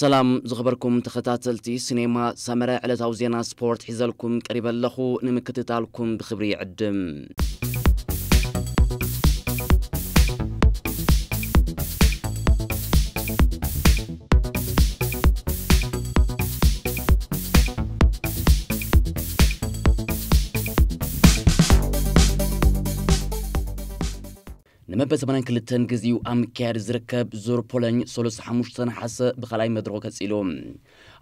ሰላም ዝኸበርኩም ተኸታተልቲ ሲኔማ ሰመረ፣ ዕለታዊ ዜና ስፖርት ሒዘልኩም ቀሪበ ኣለኹ። ንምክትታልኩም ብኽብሪ ይዕድም። ንመበል ሰማንያን ክልተን ግዜኡ ኣብ ምክያድ ዝርከብ ዙር ፖሎኝ ሰሉስ ሓሙሽተ ነሓሰ ብኻልኣይ መድረኹ ቀጺሉ።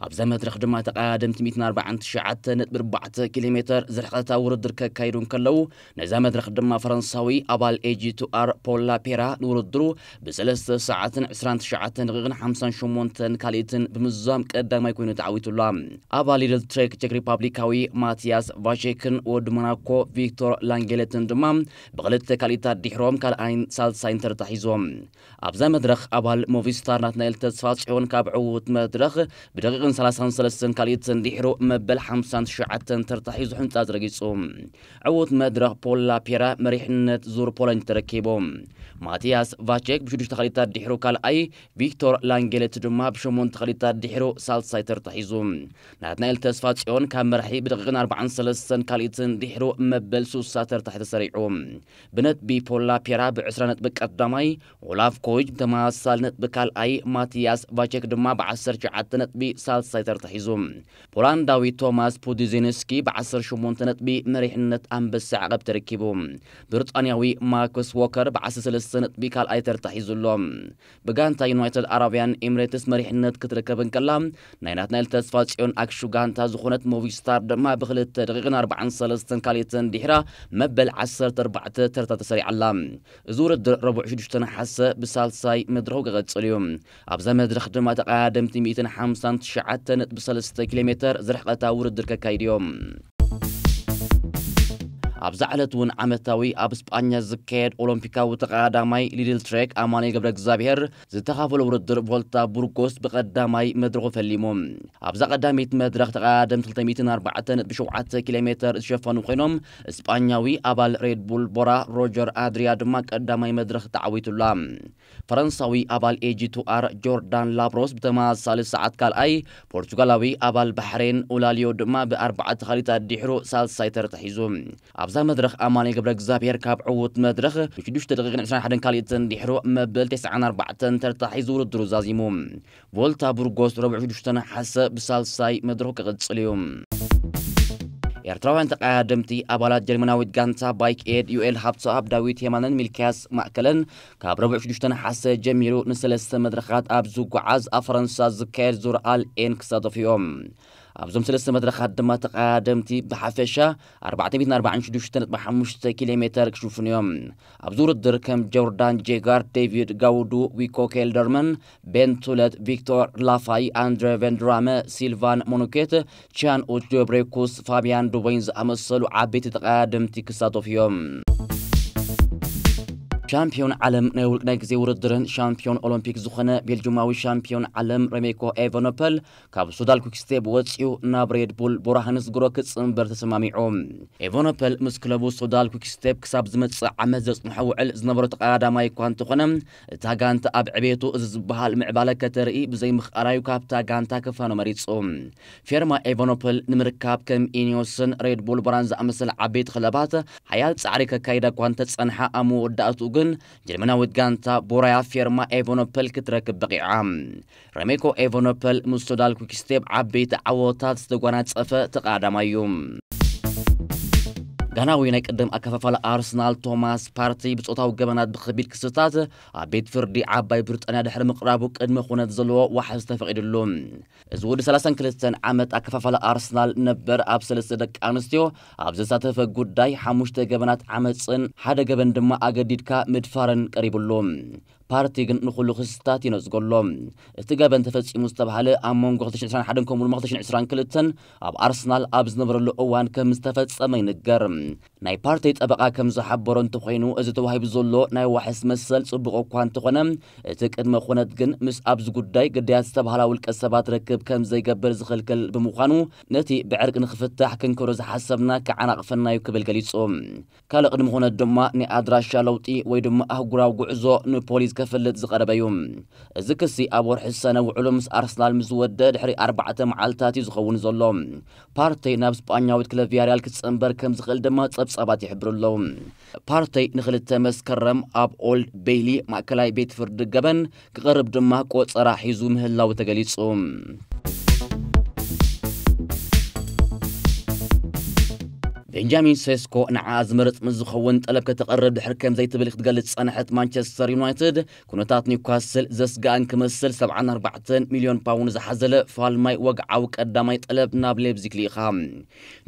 ኣብዛ መድረኽ ድማ ተቐዳደምቲ ሚእትን ኣርባዓን ትሽዓተ ነጥቢ ኣርባዕተ ኪሎ ሜተር ዝርሕቐታ ውድድር ከካይዱ እንከለዉ፣ ነዛ መድረኽ ድማ ፈረንሳዊ ኣባል ኤጂ ቱ ኣር ፖል ላፔራ ንውድድሩ ብሰለስተ ሰዓትን ዕስራን ትሽዓተን ደቂቕን ሓምሳን ሸሞንተን ካልኢትን ብምዝዛም ቀዳማይ ኮይኑ ተዓዊቱላ። ኣባል ሊድል ትሬክ ቼክ ሪፓብሊካዊ ማቲያስ ቫቼክን ወዲ ሞናኮ ቪክቶር ላንጌለትን ድማ ብኽልተ ካልኢታት ድሕሮም ካልኣይን ሳልሳይን ተርታ ሒዞም። ኣብዛ መድረኽ ኣባል ሞቪስታር ናትናኤል ተስፋጽዮን ካብ ዕዉት መድረኽ ብደቂቕን ሰላሳን ሰለስተን ካልኢትን ድሕሩ መበል ሓምሳን ትሽዓተን ተርታ ሒዙ ሕንጻ ዝረጊጹ። ዕዉት መድረኽ ፖል ላፔራ መሪሕነት ዙር ፖሎኝ ተረኪቡ። ማቲያስ ቫቼክ ብሽዱሽተ ካልኢታት ድሕሩ ካልኣይ፣ ቪክቶር ላንጌለት ድማ ብሸሞንተ ካልኢታት ድሕሩ ሳልሳይ ተርታ ሒዙ። ናትናኤል ተስፋጽዮን ካብ መራሒ ብደቂቕን ኣርባዓን ሰለስተን ካልኢትን ድሕሩ መበል ሱሳ ተርታ ተሰሪዑ። ብነጥቢ ፖል ላፔራ ብዕስራ ነጥቢ ቀዳማይ፣ ኦላፍ ኮይጅ ብተመሳሳሊ ነጥቢ ካልኣይ፣ ማቲያስ ቫቼክ ድማ ብዓሰርተ ትሽዓተ ነጥቢ ሳልሳይ ተርታ ሒዙ። ፖላንዳዊ ቶማስ ፑዲዜንስኪ ብዓሰርተ ሸሞንተ ነጥቢ መሪሕነት ኣንበሳ ዓቐብ ተረኪቡ። ብሪጣንያዊ ማክስ ዎከር ብዓሰርተ ሰለስተ ነጥቢ ካልኣይ ተርታ ሒዙ ኣሎ። ብጋንታ ዩናይትድ ኣረብያን ኤምሬትስ መሪሕነት ክትርከብ እንከላ፣ ናይ ናትናኤል ተስፋጽዮን ኣክሹ ጋንታ ዝኾነት ሞቪስታር ድማ ብኽልተ ደቂቕን ኣርባዓን ሰለስተን ካልኢትን ድሕራ መበል ዓሰርተ ኣርባዕተ ተርታ ተሰሪዓ ኣላ። እዚ ውድድር ረቡዕ ሽዱሽተ ነሓሰ ብሳልሳይ መድረኹ ክቕጽል እዩ። ኣብዛ መድረኽ ድማ ተቐዳደምቲ ሚእትን ሓምሳን ትሽዓተ ነጥቢ ሰለስተ ኪሎ ሜተር ዝርሕቐታ ውድድር ከካይዱ እዮም። ኣብዛ ዕለት እውን ዓመታዊ ኣብ ስጳኛ ዝካየድ ኦሎምፒካዊ ተቐዳዳማይ ሊድል ትሬክ ኣማኑኤል ገብረ እግዚኣብሔር ዝተኻፈሎ ውድድር ቮልታ ቡርጎስ ብቐዳማይ መድረኹ ፈሊሙ። ኣብዛ ቀዳሚት መድረኽ ተቐዳደምቲ ክልተ ሚእትን ኣርባዕተ ነጥቢ ሸውዓተ ኪሎ ሜተር ዝሸፈኑ ኮይኖም፣ ስጳኛዊ ኣባል ሬድ ቡል ቦራ ሮጀር ኣድሪያ ድማ ቀዳማይ መድረኽ ተዓዊቱላ። ፈረንሳዊ ኣባል ኤጂ ቱ ኣር ጆርዳን ላብሮስ ብተመሳሳሊ ሰዓት ካልኣይ፣ ፖርቹጋላዊ ኣባል ባሕሬን ኡላልዮ ድማ ብኣርባዕተ ካልኢታት ድሕሩ ሳልሳይ ተርታ ሒዙ። ኣብዛ መድረኽ ኣማኑኤል ገብረ እግዚኣብሔር ካብ ዕዉት መድረኽ ብሽዱሽተ ደቂቕን ዕስራን ሓደን ካልኢትን ድሕሩ መበል ተስዓን ኣርባዕተን ተርታ ሒዙ ውድድሩ ዛዚሙ። ቮልታ ቡርጎስ ረቡዕ ሽዱሽተ ነሓሰ ብሳልሳይ መድረኹ ክቕጽል እዩ። ኤርትራውያን ተቐዳደምቲ ኣባላት ጀርመናዊት ጋንታ ባይክ ኤድ ዩኤል ሃብተኣብ፣ ዳዊት የማነን ሚልክያስ ማእከለን ካብ ረቡዕ ሽዱሽተ ነሓሰ ጀሚሩ ንሰለስተ መድረኻት ኣብ ዝጓዓዝ ኣብ ፈረንሳ ዝካየድ ዙር ኣል ኤን ክሳተፉ እዮም። ኣብዞም ሰለስተ መድረኻት ድማ ተቐዳደምቲ ብሓፈሻ ኣርባዕተ ሚእትን ኣርባዓን ሽዱሽተ ነጥቢ ሓሙሽተ ኪሎ ሜተር ክሽፍኑ እዮም። ኣብዚ ውድድር ከም ጆርዳን ጄጋር፣ ዴቪድ ጋውዱ፣ ዊኮ ኬልደርመን፣ ቤን ቱለት፣ ቪክቶር ላፋይ፣ ኣንድሬ ቨንድራመ፣ ሲልቫን ሞኑኬት፣ ቻን ኡች ዶብሬኩስ፣ ፋቢያን ዱቦይን ዝኣመሰሉ ዓበይቲ ተቐዳደምቲ ክሳተፉ እዮም። ሻምፒዮን ዓለም ናይ ውልቅ ናይ ግዜ ውድድርን ሻምፒዮን ኦሎምፒክ ዝኾነ ቤልጁማዊ ሻምፒዮን ዓለም ሬሜኮ ኤቨኖፐል ካብ ሱዳል ኩክስቴፕ ወጺኡ ናብ ሬድ ቡል ቦራሃንስግሮ ክጽንበር ተሰማሚዑ። ኤቨኖፐል ምስ ክለቡ ሱዳል ኩክስቴፕ ክሳብ ዝመጽእ ዓመት ዘጽንሖ ውዕል ዝነበሮ ተቐዳዳማይ እኳ እንተኾነ፣ እታ ጋንታ ኣብ ዕቤቱ እዚ ዝበሃል ምዕባለ ከተርኢ ብዘይምኽኣላዩ ካብታ ጋንታ ክፋኖ መሪጹ። ፌርማ ኤቨኖፐል ንምርካብ ከም ኢኒዮስን ሬድ ቡል ቦራን ዝኣመሰለ ዓበይቲ ክለባት ሓያል ጻዕሪ ከካይዳ እኳ እንተጸንሓ፣ ኣብ መወዳእትኡ ግን ጀርመናዊት ጋንታ ቦራያ ፌርማ ኤቨኖፐል ክትረክብ በቒዓ። ረሜኮ ኤቨኖፐል ምስ ቶዳል ኩክስቴፕ ዓበይቲ ዓወታት ዝተጓናጸፈ ተቐዳዳማይ እዩ። ጋናዊ ናይ ቅድም ኣከፋፋሊ ኣርሰናል ቶማስ ፓርቲ ብጾታዊ ገበናት ብኸቢድ ክስታት ኣብ ቤት ፍርዲ ዓባይ ብሪጣንያ ድሕሪ ምቕራቡ ቅድመ ኩነት ዘለዎ ዋሕስ ተፈቒድሉ። እዚ ወዲ ሰላሳን ክልተን ዓመት ኣከፋፋሊ ኣርሰናል ነበር ኣብ ሰለስተ ደቂ ኣንስትዮ ኣብ ዘሳተፈ ጉዳይ ሓሙሽተ ገበናት ዓመፅን ሓደ ገበን ድማ ኣገዲድካ ምድፋርን ቀሪቡሉ። ፓርቲ ግን ንኹሉ ክስታት ይነጽጎ ኣሎ። እቲ ገበን ተፈጺሙ ዝተባህለ ኣብ መንጎ ክልተ ሽሕን ዕስራን ሓደን ከምኡ ድማ ክልተ ሽሕን ዕስራን ክልተን ኣብ ኣርሰናል ኣብ ዝነበረሉ እዋን ከም ዝተፈጸመ ይንገር። ናይ ፓርቲ ጠበቓ ከም ዝሓበሮ እንተኾይኑ፣ እዚ ተዋሂቡ ዘሎ ናይ ዋሕስ መሰል ጽቡቕ እኳ እንተኾነ፣ እቲ ቅድመ ኩነት ግን ምስ ኣብዚ ጉዳይ ግዳያት ዝተባህላ ውልቀ ሰባት ርክብ ከም ዘይገብር ዝኽልክል ብምዃኑ፣ ነቲ ብዕርቂ ንኽፍታሕ ክንክሮ ዝሓሰብና ክዓናቕፈና እዩ ክብል ገሊጹ። ካልእ ቅድመ ኩነት ድማ ናይ ኣድራሻ ለውጢ ወይ ድማ ኣህጉራዊ ጉዕዞ ንፖሊስ ከፈልጥ ዝቐረበ እዩ። እዚ ክሲ ኣብ ወርሒ ሰነ ውዕሉ ምስ ኣርሰናል ምስ ዝወደ ድሕሪ ኣርባዕተ መዓልታት እዩ ዝኸውን ዘሎ። ፓርተይ ናብ ስጳኛዊት ክለብ ቪያሪያል ክጽንበር ከም ዝኽእል ድማ ጸብጻባት ይሕብሩ ኣለዉ። ፓርተይ ንክልተ መስከረም ኣብ ኦልድ ቤይሊ ማእከላይ ቤት ፍርዲ ገበን ክቐርብ ድማ ቆጸራ ሒዙ ምህላው ተገሊጹ። ቤንጃሚን ሴስኮ ንዓ ዝመርጽ ምስ ዝኸውን ጠለብ ከተቐርብ ድሕር ከም ዘይትብል ክትገልጽ ጸንሐት ማንቸስተር ዩናይትድ፣ ኩነታት ኒውካስል ዘስጋእን ክመስል ሰብዓን ኣርባዕተን ሚልዮን ፓውንድ ዝሓዘለ ፋልማይ ወግዓዊ ቀዳማይ ጠለብ ናብ ሌብዚግ ልኢኻ።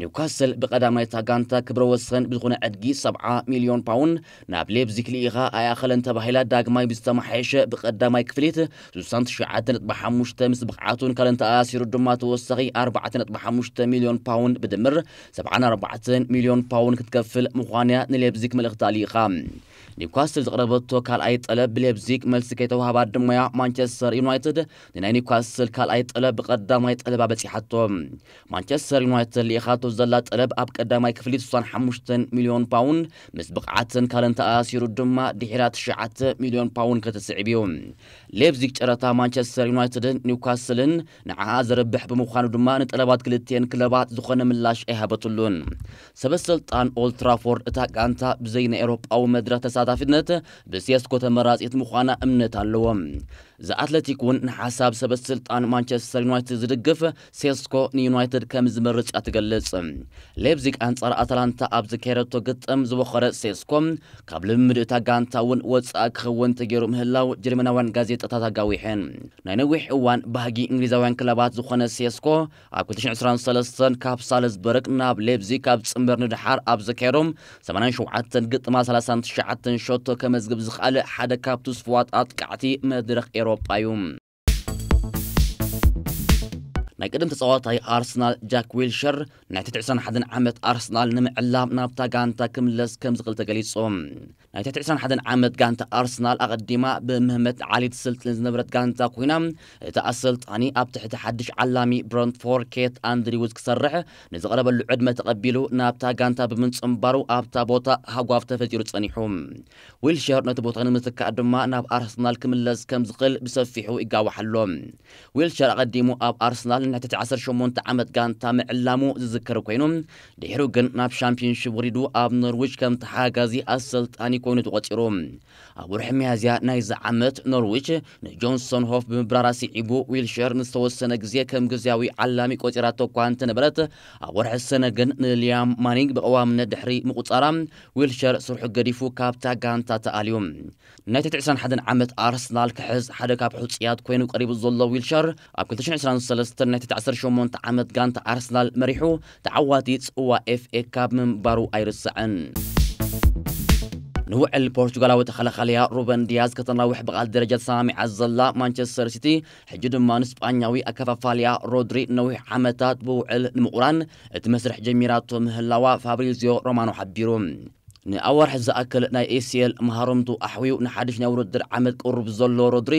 ኒውካስል ብቐዳማይ እታ ጋንታ ክብረ ወሰን ብዝኾነ ዕድጊ ሰብዓ ሚልዮን ፓውንድ ናብ ሌብዚግ ልኢኻ ኣይኣኸለን ተባሂላ ዳግማይ ብዝተመሓየሸ ብቐዳማይ ክፍሊት ስሳን ትሽዓተ ነጥቢ ሓሙሽተ ምስ ብቕዓቱን ካልእን ተኣሳሲሩ ድማ ተወሳኺ ኣርባዕተ ነጥቢ ሓሙሽተ ሚልዮን ፓውንድ ብድምር ሰብዓን ኣርባዕተን ሚልዮን ፓውንድ ክትከፍል ምዃንያ ንሌብዚግ መልእኽቲ ኣልኢኻ። ኒውካስል ዘቕረበቶ ካልኣይ ጠለብ ብሌብዚግ መልሲ ከይተዋህባ ድማያ ማንቸስተር ዩናይትድ ንናይ ኒውካስል ካልኣይ ጠለብ ብቐዳማይ ጠለባ በጺሓቶ። ማንቸስተር ዩናይትድ ልኢኻቶ ዘላ ጠለብ ኣብ ቀዳማይ ክፍሊ ስሳን ሓሙሽተን ሚልዮን ፓውንድ ምስ ብቕዓትን ካልእን ተኣሳሲሩ ድማ ድሒራ ትሽዓተ ሚልዮን ፓውንድ ከተስዕብ እዩ። ሌብዚግ ጨረታ ማንቸስተር ዩናይትድን ኒውካስልን ንዓኣ ዘርብሕ ብምዃኑ ድማ ንጠለባት ክልቲኤን ክለባት ዝኾነ ምላሽ ኣይሃበትሉን። ሰበስልጣን ኦልትራፎርድ እታ ጋንታ ብዘይ ናይ ኤውሮጳዊ መድረኽ ተሳታፊነት ብሴስኮ ተመራጺት ምዃና እምነት ኣለዎም። ዘኣትለቲክ እውን ንሓሳብ ሰበስልጣን ማንቸስተር ዩናይትድ ዝድግፍ ሴስኮ ንዩናይትድ ከም ዝመርጽ እያ ትገልጽ። ሌብዚግ ኣንጻር ኣታላንታ ኣብ ዝካየደቶ ግጥም ዝወኸረ ሴስኮ ካብ ልምምድ እታ ጋንታ እውን ወጻኢ ክኸውን ተገይሩ ምህላው ጀርመናውያን ጋዜጣታት ኣጋዊሐን። ናይ ነዊሕ እዋን ባህጊ እንግሊዛውያን ክለባት ዝኾነ ሴስኮ ኣብ ክልተ ሽሕን ዕስራን ሰለስተን ካብ ሳልዝበርግ ናብ ሌብዚግ ካብ ጽንበር ንድሓር ኣብ ዘካየዶም ሰማንያን ሸውዓተን ግጥማ ሰላሳን ትሽዓተን ሸቶ ከመዝግብ ዝኽኣለ ሓደ ካብ ትስፉዋት ኣጥቃዕቲ መድረኽ ኤውሮጳ እዩ። ናይ ቅድም ተጻዋታይ ኣርሰናል ጃክ ዊልሸር ናይ ትሕቲ ዕስራን ሓደን ዓመት ኣርሰናል ንምዕላም ናብታ ጋንታ ክምለስ ከም ዝኽእል ተገሊጹ። ናይ ትሕቲ ዕስራን ሓደን ዓመት ጋንታ ኣርሰናል ኣቐዲማ ብምህመት ዓሊ ትስልጥን ዝነበረት ጋንታ ኮይና፣ እቲ ኣሰልጣኒ ኣብ ትሕቲ ሓድሽ ዓላሚ ብረንትፎርድ ኬት ኣንድሪውስ ክሰርሕ ንዝቐረበሉ ዕድመ ተቐቢሉ ናብታ ጋንታ ብምጽንባሩ ኣብታ ቦታ ሃጓፍ ተፈጢሩ ጸኒሑ። ዊልሸር ነቲ ቦታ ንምትካእ ድማ ናብ ኣርሰናል ክምለስ ከም ዝኽእል ብሰፊሑ ይጋዋሕ ኣሎ። ዊልሸር ኣቐዲሙ ኣብ ኣርሰናል ንትሕቲ ዓሰርተ ሸሞንተ ዓመት ጋንታ ምዕላሙ ዝዝከር ኮይኑ፣ ድሒሩ ግን ናብ ሻምፒዮንሺፕ ወሪዱ ኣብ ኖርዊች ከም ተሓጋጋዚ ኣሰልጣኒ ኮይኑ ተቖጺሩ። ኣብ ወርሒ ሚያዝያ ናይዚ ዓመት ኖርዊች ንጆንሰን ሆፍ ብምብራራ ስዒቡ፣ ዊልሸር ንዝተወሰነ ግዜ ከም ግዝያዊ ዓላሚ ቆጺራቶ እኳ እንተነበረት፣ ኣብ ወርሒ ሰነ ግን ንሊያም ማኒንግ ብቐዋምነት ድሕሪ ምቑጻራ፣ ዊልሸር ስርሑ ገዲፉ ካብታ ጋንታ ተኣልዩ። ናይ ትሕቲ ዕስራን ሓደን ዓመት ኣርሰናል ክሕዝ ሓደ ካብ ሕጹያት ኮይኑ ቀሪቡ ዘሎ ዊልሸር፣ ኣብ ክልተ ሽሕን ዕስራን ሰለስተን ናይ ትሕቲ ዓሰርተ ሸሞንተ ዓመት ጋንታ ኣርሰናል መሪሑ ተዓዋቲ ጽዋ ኤፍ ኤ ካፕ ምንባሩ ኣይርስዕን። ንውዕል ፖርቹጋላዊ ተኸላኻሊያ ሩበን ዲያዝ ከተናውሕ ብቓል ደረጃ ተሰማሚዓ ዘላ ማንቸስተር ሲቲ፣ ሕጂ ድማ ንስጳኛዊ ኣከፋፋሊያ ሮድሪ ነዊሕ ዓመታት ብውዕል ንምቑራን እቲ መስርሕ ጀሚራቶ ምህላዋ ፋብሪዚዮ ሮማኖ ሓቢሩ። ንኣዋርሕ ዝኣክል ናይ ኤ ሲ ኤል መሃረምቱ ኣሕዊዩ ንሓድሽ ናይ ውድድር ዓመት ቅሩብ ዘሎ ሮድሪ፣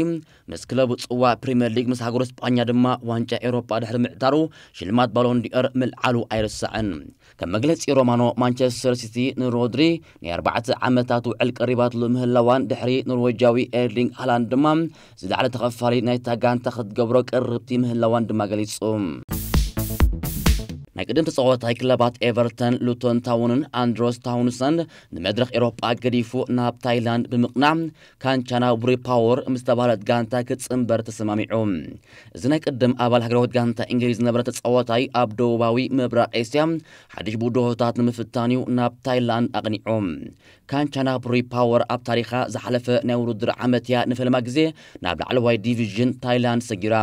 ምስ ክለቡ ጽዋ ፕሪምየር ሊግ፣ ምስ ሃገሩ ስጳኛ ድማ ዋንጫ ኤውሮጳ ድሕሪ ምዕታሩ፣ ሽልማት ባሎን ዲኦር ምልዓሉ ኣይርሳዕን። ከም መግለጺ ሮማኖ፣ ማንቸስተር ሲቲ ንሮድሪ ናይ ኣርባዕተ ዓመታት ውዕል ቀሪባትሉ ምህላዋን ድሕሪ ኖርዌጃዊ ኤርሊንግ ሃላንድ ድማ ዝለዓለ ተኸፋሊ ናይታ ጋንታ ክትገብሮ ቅርብቲ ምህላዋን ድማ ገሊጹ። ናይ ቅድም ተጻዋታይ ክለባት ኤቨርተን ሉቶን ታውንን ኣንድሮስ ታውንሰንድ ንመድረኽ ኤውሮጳ ገዲፉ ናብ ታይላንድ ብምቕናዕ ካንቻናቡሪ ፓወር ምስ ተባህለት ጋንታ ክጽንበር ተሰማሚዑ። እዚ ናይ ቅድም ኣባል ሃገራዊት ጋንታ እንግሊዝ ዝነበረ ተጻዋታይ ኣብ ደቡባዊ ምብራቕ ኤስያ ሓድሽ ብድሆታት ንምፍታን እዩ ናብ ታይላንድ ኣቕኒዑ። ካንቻናቡሪ ፓወር ኣብ ታሪኻ ዝሓለፈ ናይ ውድድር ዓመት እያ ንፈለማ ግዜ ናብ ላዕለዋይ ዲቪዥን ታይላንድ ሰጊራ።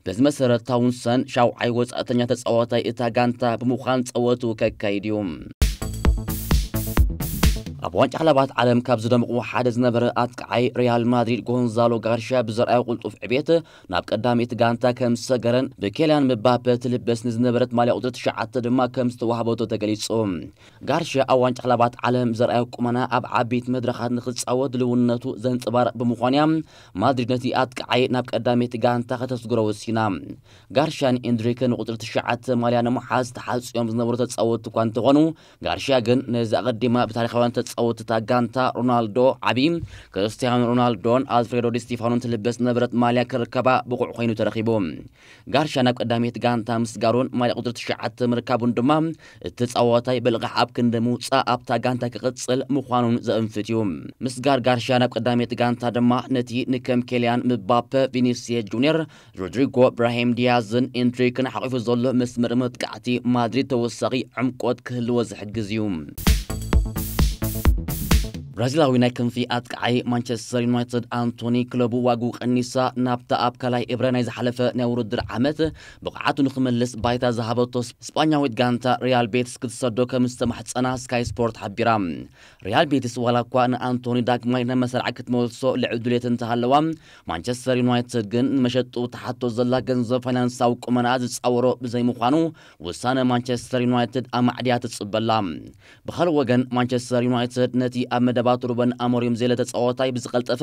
በዚ መሰረት ታውንሰን ሻውዓይ ወጻእተኛ ተጻዋታይ እታ ጋንታ ብምዃን ጸወቱ ከካይድ እዩ። ኣብ ዋንጫ ክለባት ዓለም ካብ ዝደምቑ ሓደ ዝነበረ ኣጥቃዓይ ሪያል ማድሪድ ጎንዛሎ ጋርሻ ብዘርኣዮ ቅልጡፍ ዕቤት ናብ ቀዳመይቲ ጋንታ ከም ዝሰገረን ብኬልያን ምባፔ ትልበስ ንዝነበረት ማልያ ቁጽሪ ትሽዓተ ድማ ከም ዝተዋህበቶ ተገሊጹ። ጋርሻ ኣብ ዋንጫ ክለባት ዓለም ዘርኣዮ ቁመና ኣብ ዓበይቲ መድረኻት ንክጻወት ድልውነቱ ዘንጸባርቕ ብምዃኑ እያ ማድሪድ ነቲ ኣጥቃዓይ ናብ ቀዳመይቲ ጋንታ ከተስግሮ ወሲና። ጋርሻን ኤንድሪክን ንቁጽሪ ትሽዓተ ማልያ ንምሓዝ ተሓጽዮም ዝነበሩ ተጻወትቲ እኳ እንተኾኑ፣ ጋርሻ ግን ነዚ ኣቐዲማ ብታሪኻውያን ተጻወትታ ጋንታ ሮናልዶ ዓቢ ክርስቲያኖ ሮናልዶን ኣልፍሬዶ ዲ ስቲፋኖን ትልበስ ነበረት ማልያ ክርከባ ብቑዕ ኮይኑ ተረኺቡ። ጋርሻ ናብ ቀዳመይቲ ጋንታ ምስጋሩን ማልያ ቁጽሪ ትሽዓተ ምርካቡን ድማ እቲ ተጻዋታይ ብልቓሕ ኣብ ክንዲ ምውጻእ ኣብታ ጋንታ ክቕጽል ምዃኑን ዘእንፍት እዩ። ምስጋር ጋርሻ ናብ ቀዳመይቲ ጋንታ ድማ ነቲ ንከም ኬልያን ምባፐ፣ ቪኒሲየስ ጁኒየር፣ ሮድሪጎ፣ ብራሂም ዲያዝን ኤንድሪክን ሓቒፉ ዘሎ መስመር መጥቃዕቲ ማድሪድ ተወሳኺ ዕምቆት ክህልዎ ዝሕግዝ እዩ። ብራዚላዊ ናይ ክንፊ ኣጥቃዓይ ማንቸስተር ዩናይትድ ኣንቶኒ ክለቡ ዋግኡ ቀኒሳ ናብታ ኣብ ካልኣይ እብረ ናይ ዝሓለፈ ናይ ውድድር ዓመት ብቕዓቱ ንክመልስ ባይታ ዝሃበቶ ስጳኛዊት ጋንታ ሪያል ቤቲስ ክትሰዶ ከም ዝተማሕጸና ስካይ ስፖርት ሓቢራ። ሪያል ቤቲስ ዋላ እኳ ንኣንቶኒ ዳግማይ ናብ መሰርዓ ክትመልሶ ልዑል ድሌት እንተሃለዋ፣ ማንቸስተር ዩናይትድ ግን ንመሸጡ ትሓቶ ዘላ ገንዘብ ፋይናንሳዊ ቁመና ዝጻወሮ ብዘይምዃኑ ውሳነ ማንቸስተር ዩናይትድ ኣማዕድያ ትጽበላ። ብኻልእ ወገን ማንቸስተር ዩናይትድ ነቲ ኣብ መደባት ሩበን ኣሞሪም ዘየለ ተጻዋታይ ብዝቐልጠፈ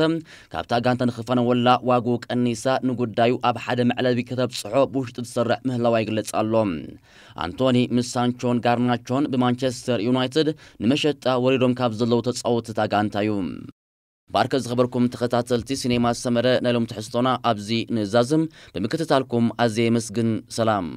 ካብታ ጋንታ ንኽፋነወላ ዋግኡ ቀኒሳ ንጉዳዩ ኣብ ሓደ መዕለቢ ከተብጽሖ ብውሽጢ ትሰርዕ ምህላዋ ይግለጽ ኣሎ። ኣንቶኒ ምስ ሳንቾን ጋርናቾን ብማንቸስተር ዩናይትድ ንመሸጣ ወሪዶም ካብ ዘለዉ ተጻወትቲ እታ ጋንታ እዩ። ባርከ ዝኸበርኩም ተኸታተልቲ ሲኔማ ሰመረ ናይ ሎም ትሕዝቶና ኣብዚ ንዛዝም ብምክትታልኩም ኣዝየ የመስግን። ሰላም።